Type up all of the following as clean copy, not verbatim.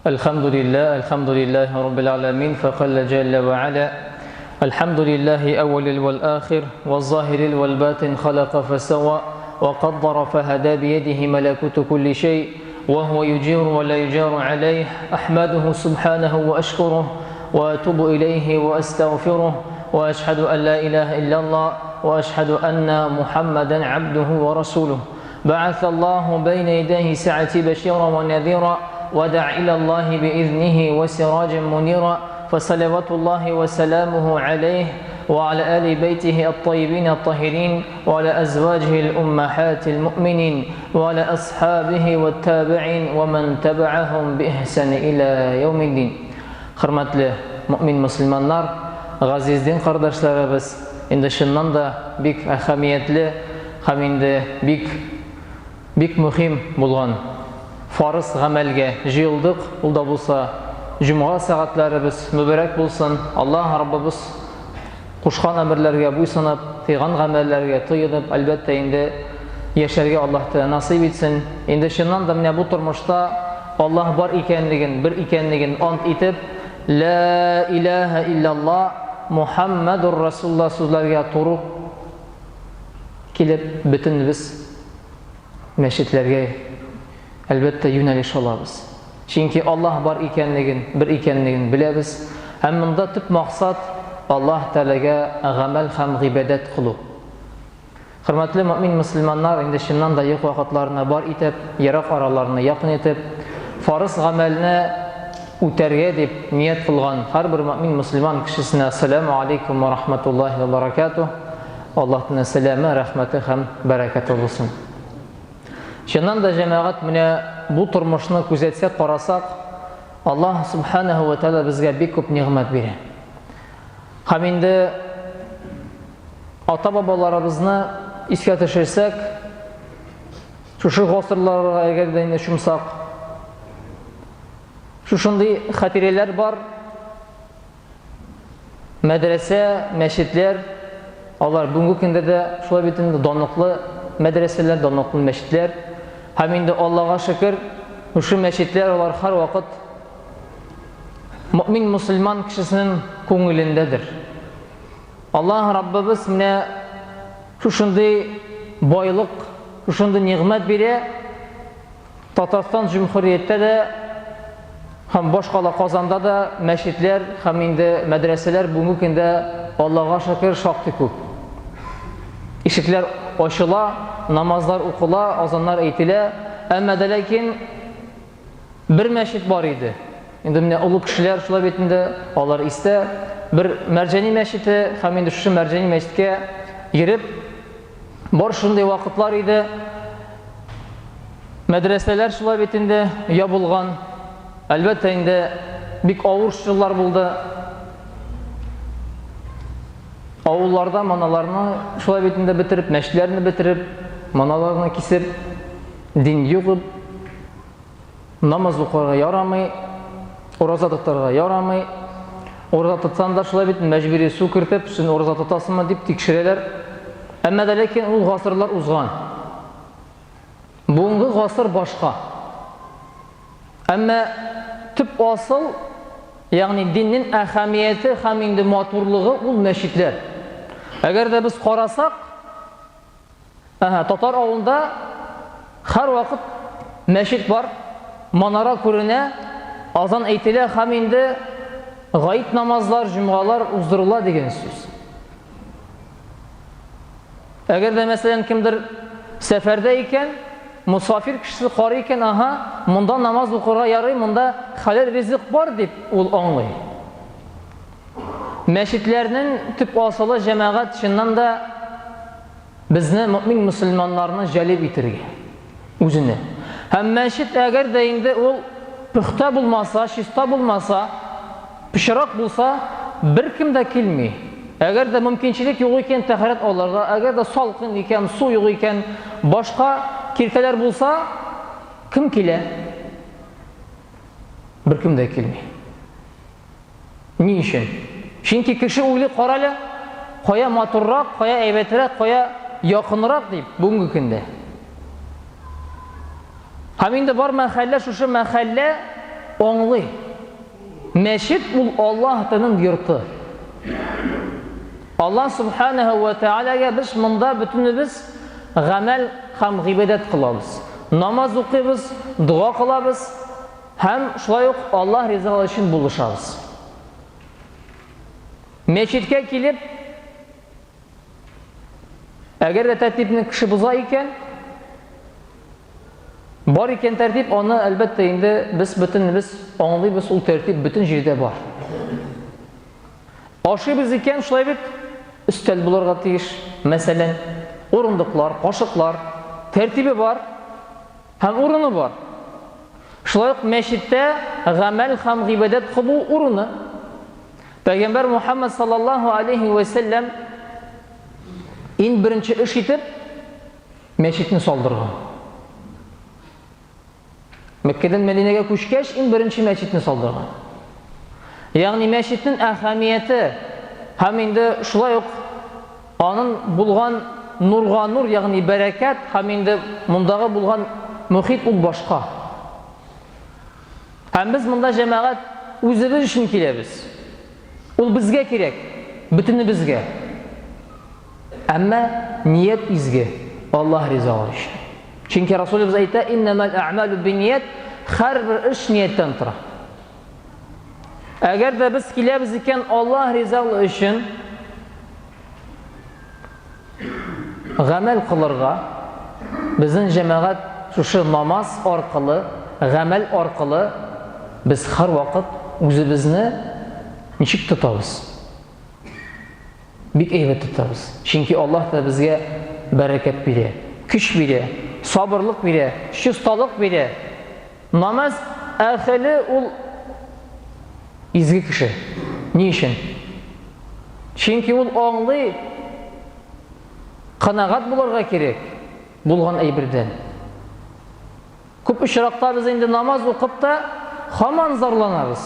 الحمد لله الحمد لله رب العالمين فقل جل وعلا الحمد لله أول والآخر والظاهر والباطن خلق فسوى وقدر فهدى بيده ملكوت كل شيء وهو يجير ولا يجار عليه أحمده سبحانه وأشكره وأتوب إليه وأستغفره وأشهد أن لا إله إلا الله وأشهد أن محمدا عبده ورسوله بعث الله بين يديه سعة بشيرا ونذيرا ودع إلى الله بإذنه وسراجا منيرا فصلوات الله وسلامه عليه وعلى آل بيته الطيبين الطاهرين وعلى أزواجه الأمهات المؤمنين وعلى أصحابه والتابعين ومن تبعهم بإحسان إلى يوم الدين Хөрмәтле мөэмин мөселманнар, газиз дин кардәшләребез, инде чыннан да бик әһәмиятле һәм инде бик бик мөһим булган фарыз гамәлгә җыелдык, ул да булса җомга сәгатьләребез мөбарәк булсын, Аллаһ Раббыбыз Кушкан әмерләргә буйсынып, тыйган гамәлләргә тыенып, әлбәттә инде, яшәргә Аллаһ Тәгалә насыйп итсен. Инде чыннан да менә бу тормышта Аллаһ бар икәнлеген, бер икәнлеген ант итеп, Лә иләһә илляллаһ, Мухаммәдур Расулуллаһ сүзләргә туры килеп, бөтенебез мәчетләргә, әлбәттә, юнәлеш алабыз. Чөнки Аллаһ бар икәнлеген, бер икәнлеген беләбез. Һәм монда төп максат, Аллаһ Тәгаләгә гамәл һәм гыйбадәт кылу. Хөрмәтле мөэмин мөселманнар, инде чыннан да юк вакытларны бар итеп, ерак араларны якын итеп, фарыз гамәлне үтәргә дип ният кылган һәрбер мөэмин мөселман кешесенә Ассаляму алейкум ва рахматуллаһи ва баракатуһ. Аллаһның сәламе, рәхмәте һәм бәрәкәте булсын. Чыннан да, җәмәгать, менә бу тормышны күзәтсәк, карасак, Аллаһ Субханаһу ва Тааля безгә бик күп нигъмәт бирә. Һәм инде ата-бабаларыбызны искә төшерсәк, шушы гасырларга әгәр дә инде чумсак, шушындый хатирәләр бар, Мәдрәсә, мәчетләр, алар бүгенге көндә дә шулай бит инде данлыклы мәдрәсәләр, данлыклы мәчетләр. Һәм инде Аллага шөкер, шушы мәчетләр алар һәрвакыт мөмин мусульман кешесенең күңелендәдер. Аллаһ Раббыбыз менә шушындый байлык, шушындый нигъмәт бирә. Татарстан Җөмһүрияттә дә һәм башкала Казанда да мәчетләр һәм инде мәдрәсәләр бүгенге көндә Аллага шөкер шактый күп. Ишекләр ачыла, намазлар укыла, азаннар әйтелә, әмма дә ләкин бер мәчет бар иде. Инде менә олы кешеләр шулай бит инде, алар истә. Бер Мәрҗани мәчете һәм инде шушы Мәрҗани мәчеткә йөреп, бар шундый вакытлар иде. Мәдрәсәләр шулай бит инде ябылган. Әлбәттә инде бик авыр еллар булды. Авылларда маналарны шулай бит инде бетереп, мәчетләрне бетереп, маналарны кисеп, дин югып, намаз укырга ярамый, ураза тотарга ярамый. Ураза тотсаң да шулай бит мәҗбүри су кертеп, син ураза тотасыңмы дип тикшерәләр. Әмма дә ләкин ул гасырлар узган. Бүгенге гасыр башка. Әмма төп асыл, ягъни диннең әһәмияте һәм инде матурлыгы ул мәчетләр. Әгәр дә без карасак, әһә, татар авылында һәрвакыт мәчет бар, манара күренә, азан әйтелә һәм инде гает намазлар, җомгалар уздырыла дигән сүз. Әгәр дә, мәсәлән, кемдер сәфәрдә икән, мосафир кешесе карый икән, аһа, монда намаз укырга ярый, монда хәләл ризык бар дип ул аңлый. Мәчетләрнең төп асылы җәмәгать чыннан да безне мөмин мөселманнарны җәлеп итергә үзенә. Һәм мәчет әгәр дә инде ул пөхтә булмаса, чиста булмаса, пычрак булса, беркем дә килми. Әгәр дә мөмкинчелек юк икән тәһарәт алырга, әгәр дә салкын икән, су юк икән, башка киртәләр булса, кем килә? Беркем дә килми. Ни өчен? Чөнки кеше уйлый, карале, кая матуррак, кая әйбәтрәк, кая якынрак дип бүгенге көндә. Һәм инде бар мәхәллә, шушы мәхәллә аңлый. Мәчет ул Аллаһ Тәгаләнең йорты. Аллаһ Субханаһу ва Тәгаләгә без монда бөтенебез гамәл һәм гыйбадәт кылабыз. Намаз укыйбыз, дога кылабыз һәм шулай ук Аллаһ ризалыгы өчен булышабыз. Мәчеткә килеп, әгәр дә тәртипне кеше боза икән, бар икән тәртип, аны әлбәттә инде без бөтенебез аңлыйбыз, ул тәртип бөтен җирдә бар. Ашыйбыз икән, шулай бит, өстәл булырга тиеш, мәсәлән, урындыклар, кашыклар, тәртибе бар һәм урыны бар. Шулай ук мәчеттә гамәл һәм гыйбадәт кылу урыны. Пәйгамбәр Мухаммад саллаллаһу алейхи вә сәлләм иң беренче эш итеп мәчетне салдырган. Мәккәдән Мәдинәгә күчкәч, иң беренче мәчетне салдырган. Ягъни мәчетнең әһәмияте һәм инде шулай ук аның булган нурга нур, ягъни бәрәкәт һәм инде мондагы булган мөхит ул башка. Һәм без монда җәмәгать үзебез өчен киләбез. Ул безгә кирәк, бөтенебезгә. Әмма ният изге, Аллаһ ризалыгы өчен. Чөнки Расулыбыз әйтә, иннәмәл әгъмалу бинният, һәрбер эш нияттән тора. Әгәр дә без киләбез икән Аллаһ ризалыгы өчен гамәл кылырга, безнең җәмәгать шушы намаз аркылы, гамәл аркылы без һәрвакыт үзебезне ничек тотабыз? Бик әйбәт тотабыз. Чөнки Аллаһ та безгә бәрәкәт бирә, көч бирә, сабырлык бирә, чисталык бирә. Намаз әһеле ул изге кеше. Ни өчен? Чөнки ул аңлый, канәгать булырга кирәк булган әйбердән. Күп очракта без инде намаз укып та һаман зарланабыз.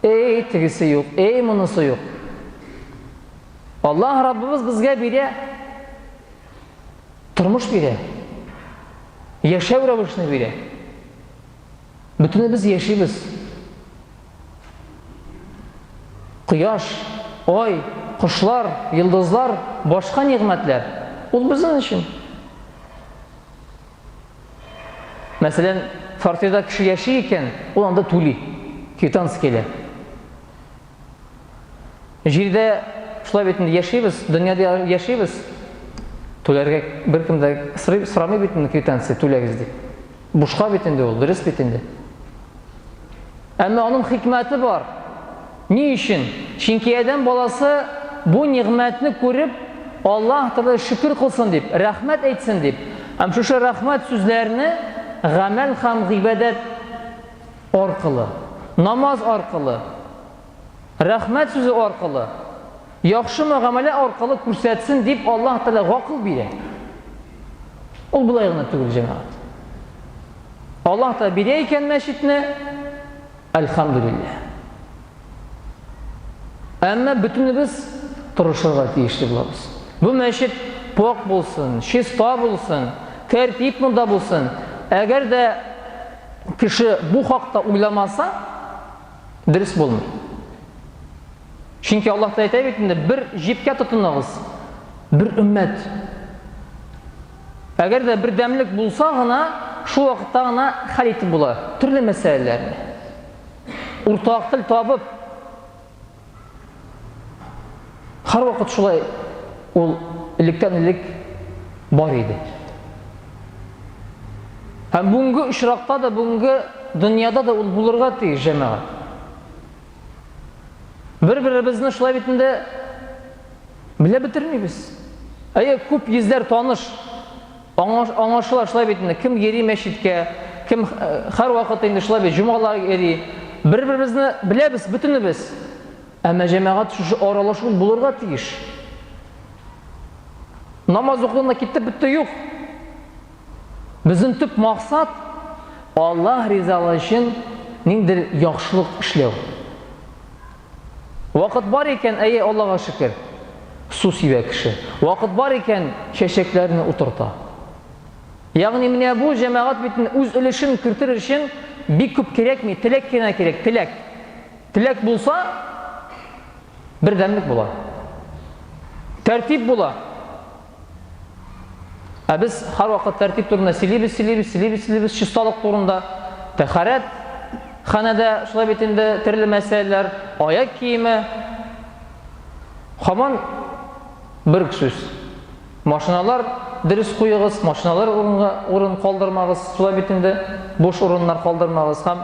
Эй, тегесе юк, эй, монысы юк. Аллаһ Раббыбыз безгә бирә, тормыш бирә, яшәү рәвешне бирә. Бөтенебез яшибез. Кояш, ай, кошлар, йолдызлар, башка нигъмәтләр. Ул безнең өчен. Мәсәлән, квартирада кеше яши икән, ул анда түли. Квитанция килә. Җирдә шулай бит инде яшибез, дөньяда яшибез. Түләргә беркем дә сорамый бит инде квитанция түләгез дип. Бушка бит инде ул, дөрес бит инде. Әмма аның хикмәте бар. Ни өчен? Чөнки адәм баласы бу нигъмәтне күреп, Аллаһ Тәгаләгә шөкер кылсын дип, рәхмәт әйтсен дип. Һәм шушы рәхмәт сүзләрне гамәл һәм гыйбадәт аркылы, намаз аркылы, рәхмәт сүзе аркылы, яхшы мөгамәлә аркылы күрсәтсен дип Аллаһ Тәгалә гакыл бирә. Ул болай гына түгел, җәмәгать. Аллаһ Тәгалә бирә икән мәчетне, әлхәмдүлилләһ. Әмма бөтенебез тырышырга тиешле булабыз. Бу мәчет пак булсын, чиста булсын, тәртип монда булсын. Әгәр дә кеше бу хакта уйламаса, дөрес булмый. Чөнки Аллаһ та әйтә бит инде, бер җипкә тотыныгыз, бер өммәт. Әгәр дә бердәмлек булса гына, шул вакытта гына хәл итеп була төрле мәсьәләләрне. Уртак тел табып, һәрвакыт шулай ул электән элек бар иде. Һәм бүгенге очракта да, бүгенге дөньяда да ул булырга тиеш, җәмәгать. Бер-беребезне шулай бит инде белә бетермибез. Әйе, күп йөзләр таныш. Аңлашыла шулай бит инде, кем йөри мәчеткә, кем э, һәрвакыт инде шулай бит җомгалар йөри. Бер-беребезне беләбез бөтенебез. Әмма җәмәгать шушы аралашу булырга тиеш. Намаз укуына китте бетте юк. Безнең төп максат Аллаһ ризалыгы өчен ниндидер яхшылык эшләү. Вакыт бар икән, әйе, Аллага шөкер. Су сибә кеше. Вакыт бар икән, чәчәкләрне утырта. Ягъни менә бу җәмәгать бит үз өлешен кертер өчен бик күп кирәкми, теләк кенә кирәк, теләк. Теләк булса, бердәмлек була. Тәртип була. Ә без һәрвакыт тәртип турында сөйлибез, сөйлибез, сөйлибез, сөйлибез, чисталык турында, тәхәрәт ханәдә шулай бит инде төрле мәсьәләләр, аяк киеме. Һаман бер үк сүз. Машиналар дөрес куегыз, машиналар урынга урын калдырмагыз, шулай бит инде буш урыннар калдырмагыз һәм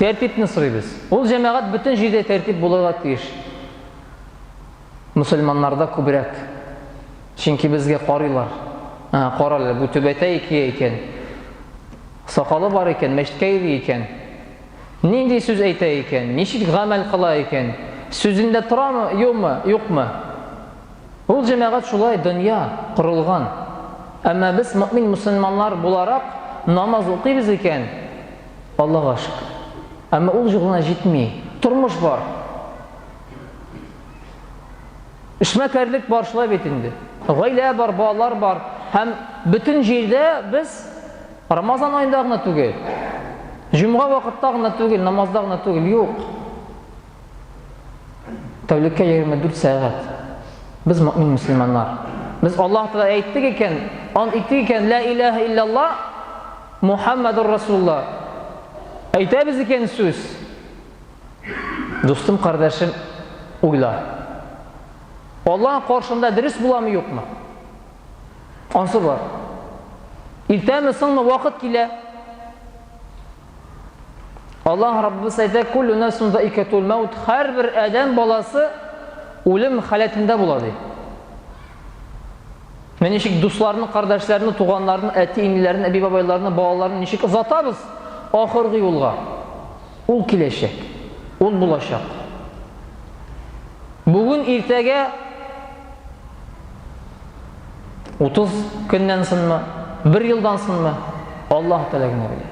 тәртипне сорыйбыз. Ул җәмәгать бөтен җирдә тәртип булырга тиеш. Мөселманнарда күбрәк. Чөнки безгә карыйлар. Ә, кара әле, бу түбәтәй кия икән. Сакалы бар икән, мәчеткә йөри икән. Нинди сүз әйтә икән, ничек гамәл кыла икән? Сүзендә торамы, юкмы, юкмы? Ул җәмәгать шулай дөнья корылган. Әмма без мөмин мөселманнар буларак намаз укыйбыз икән, Аллага шөкер. Әмма ул гына җитми. Тормыш бар. Эшмәкәрлек бар шулай бит инде. Гаилә бар, балалар бар. Һәм бөтен җирдә без Рамазан аенда гына түгел, җомга вакытта гына түгел, намазда гына түгел, юк. Тәүлеккә 24 сәгать. Без мөмин мөселманнар. Без Аллаһ Тәгалә әйттек икән, ант иттек икән, ла илаһа илляллаһ, Мухаммадур Расулуллаһ. Әйтәбез икән сүз. Дустым, кардәшем, уйла. Аллаһ каршында дөрес буламы, юкмы? Ансы бар. Иртәме, соңмы вакыт килә. Аллаһ Раббыбыз әйтә, "Куллу нафсин заикатул маут", һәрбер адәм баласы үлем халәтендә була ди. Менә ничек дусларны, кардәшләрне, туганнарны, әти-әниләрне, әби-бабайларны, балаларны ничек озатабыз ахыргы юлга. Ул киләчәк. Ул булачак. Бүген иртәгә 30 көннән соңмы, бер елдан соңмы, Аллаһ Тәгалә генә белә.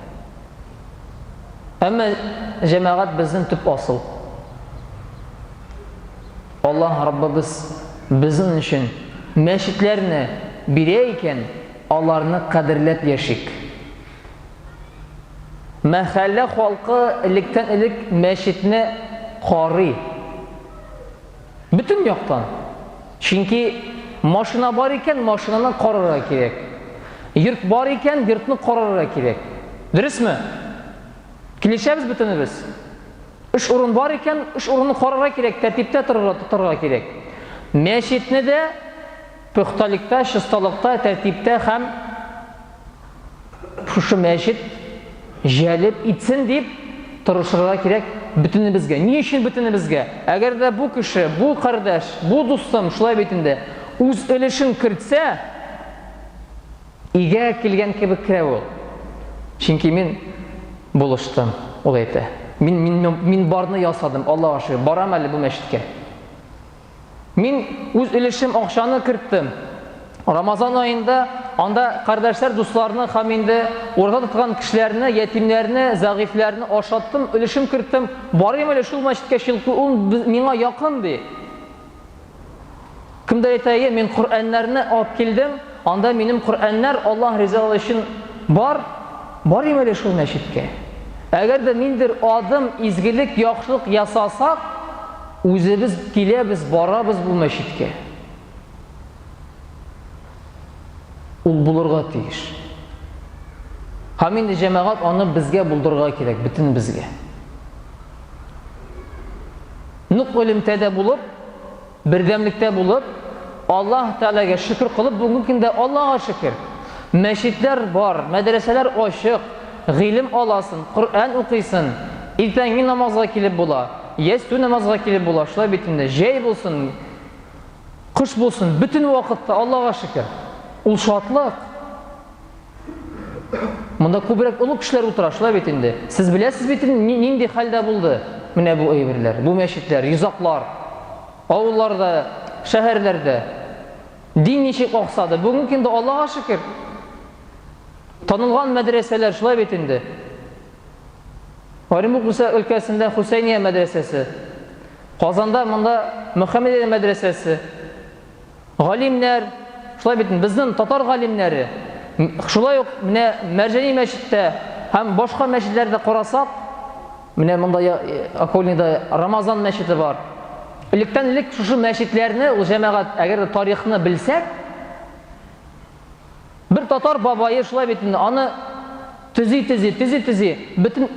Әмма җәмәгать безнең төп асыл. Аллаһ Раббыбыз безнең өчен мәчетләрне бирә икән, аларны кадерләп яшик. Мәхәллә халкы электән элек мәчетне карый. Бөтен яктан. Чөнки машина бар икән, машинаны карарга кирәк. Йорт бар икән, йортны карарга кирәк. Дөресме? Килешәбез бөтенебез. Эш урын бар икән, эш урынын карарга кирәк, тәртиптә торырга, тотарга кирәк. Мәчетне дә пөхтәлектә, чисталыкта, тәртиптә һәм шушы мәчет җәлеп итсен дип тырышырга кирәк бөтенебезгә. Ни өчен бөтенебезгә? Әгәр дә бу кеше, бу кардәш, бу дустым шулай бит инде, үз өлешен кертсә, өйгә килгән кебек керә ул. Чөнки мин булыштым, ул әйтә. Мин, мин, мин барны ясадым, Аллаһ шөкер, барам әле бу мәчеткә. Мин үз өлешем акчаны керттем. Рамазан аенда анда кардәшләр, дусларны һәм инде ураза тоткан кешеләрне, ятимнәрне, зәгыйфьләрне ашаттым, өлешем керттем. Барыйм әле шул мәчеткә, чөнки ул миңа якын, ди. Кемдер әйтә, әйе, мин Коръәннәрне алып килдем, анда минем Коръәннәр Аллаһ ризалыгы өчен бар, барыйм әле шул мәчеткә. Әгәр дә ниндидер адым, изгелек, яхшылык ясасак, Үзебез киләбез, барабыз бу мәчеткә. Ул булырга тиеш. Һәм инде җәмәгать аны безгә булдырырга кирәк, бөтен безгә. Нык элемтәдә булып, бердәмлектә булып, Аллаһ Тәгаләгә шөкер кылып, бүгенге көндә Аллаһка шөкер. Мәчетләр бар, мәдрәсәләр ачык, гыйлем аласың, Коръән укыйсың, иртәнге намазга килеп була. Ястү намазга килеп була, шулай бит инде. Җәй булсын, кыш булсын, бөтен вакытта Аллага шөкер. Ул шатлык. Монда күбрәк олы кешеләр утыра, шулай бит инде. Сез беләсез бит инде нинди хәлдә булды менә бу әйберләр, бу мәчетләр, йозаклар. Авылларда, шәһәрләрдә дин ничек аксады. Бүгенге көндә Аллага шөкер. Танылган мәдрәсәләр шулай бит инде. Оренбург өлкәсендә Хусәйния мәдрәсәсе, Казанда монда Мөхәммәдия мәдрәсәсе, галимнәр, шулай бит, безнең татар галимнәре, шулай ук менә Мәрҗани мәчеттә һәм башка мәчетләрдә карасак, менә монда окольныйда Рамазан мәчете бар. Электән элек шушы мәчетләрне ул җәмәгать, әгәр дә тарихны белсәк, бер татар бабае шулай бит инде, аны төзи-төзи, төзи-төзи, бөтен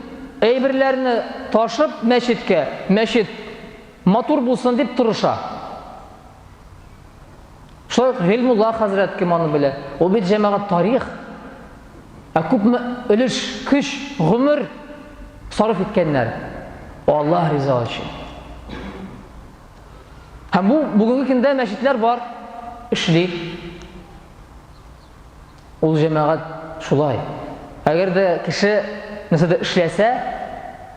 әйберләрне ташып мәчеткә, мәчет матур булсын дип тырыша. Шулай ук Гыйльмулла хәзрәт кем аны белә? Ул бит җәмәгать тарих. Ә күпме өлеш, көч, гомер сарыф иткәннәр. Аллаһ ризалыгы өчен. Һәм бу бүгенге көндә мәчетләр бар, эшли. Ул җәмәгать шулай. Әгәр дә кеше нәрсәдә эшләсә,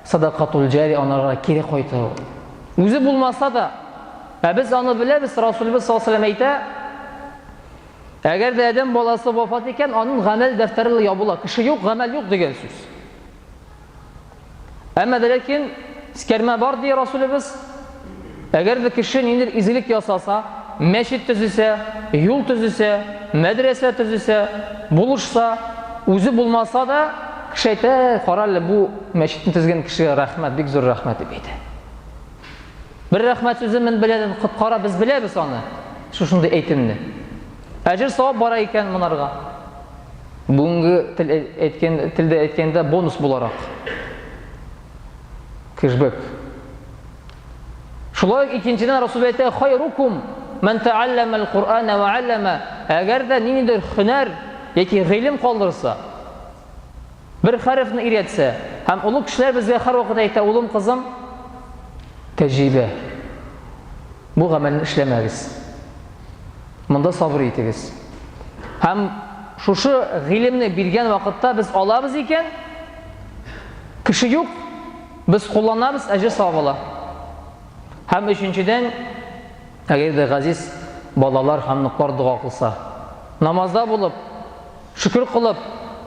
садакатул җари анарга кире кайта ул. Үзе булмаса да, ә без аны беләбез, Расулыбыз саллаллаһу алейһи әйтә, әгәр дә адәм баласы вафат икән, аның гамәл дәфтәре ябыла. Кеше юк, гамәл юк дигән сүз. Әмма дә ләкин искәрмә бар, ди Расулыбыз. Әгәр дә кеше ниндидер изгелек ясаса, мәчет төзесә, юл төзесә, мәдрәсә төзесә, булышса, үзе булмаса да, кеше әйтә, кара әле бу мәчетне төзегән кешегә рәхмәт, бик зур рәхмәт дип әйтә. Бер рәхмәт сүзе мен беләден коткара, без беләбез аны. Шушындый әйтемне. Әҗер савап бара икән монарга. Бүгенге тел әйткән, телдә әйткәндә бонус буларак. Кэшбэк. Шулай ук икенчедән Расул әйтә, хайрукум ман тааллама ал-Кур'ана ва аллама. Әгәр дә ниндидер һөнәр яки гыйлем калдырса, бер хәрефне өйрәтсә, һәм олы кешеләр безгә һәрвакыт әйтә, улым, кызым, тәҗрибә. Бу гамәлне эшләмәгез. Монда сабыр итегез. Һәм шушы гыйлемне биргән вакытта без алабыз икән, кеше юк, без кулланабыз, әҗер савап ала. Һәм өченчедән, әгәр дә газиз балалар һәм ныклар дога кылса, намазда булып, шөкер кылып,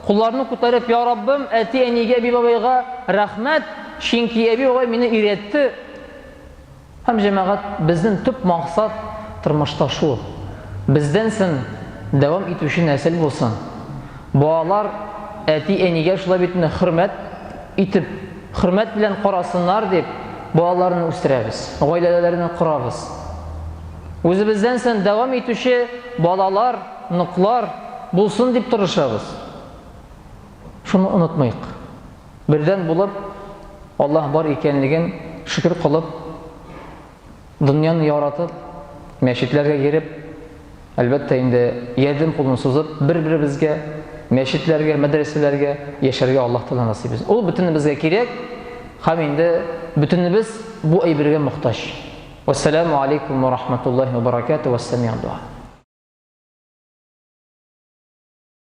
кулларны күтәреп, Я Раббым, әти-әнигә, әби-бабайга рәхмәт, чөнки әби-бабай мине өйрәтте. Һәм, җәмәгать, безнең төп максат тормышта шул, бездән соң дәвам итүче нәсел булсын. Балалар әти-әнигә шулай бит инде хөрмәт итеп, хөрмәт белән карасыннар дип, балаларны үстерәбез, гаиләләрне корабыз. Үзебездән соң дәвам итүче балалар, оныклар булсын дип тырышабыз. Шуны онытмыйк. Бердән булып, Аллаһ бар икәнлеген шөкер кылып, дөньяны яратып, мәчетләргә йөреп, әлбәттә инде, ярдәм кулын сузып, бер-беребезгә, мәчетләргә, мәдрәсәләргә яшәргә Аллаһ Тәгалә насыйп итсен. Ул бөтенебезгә кирәк һәм инде бөтенебез бу әйбергә мохтаҗ. Вәссәламү алейкум ва рахматуллаһи ва баракатуһ. Вәссәми'у дуа.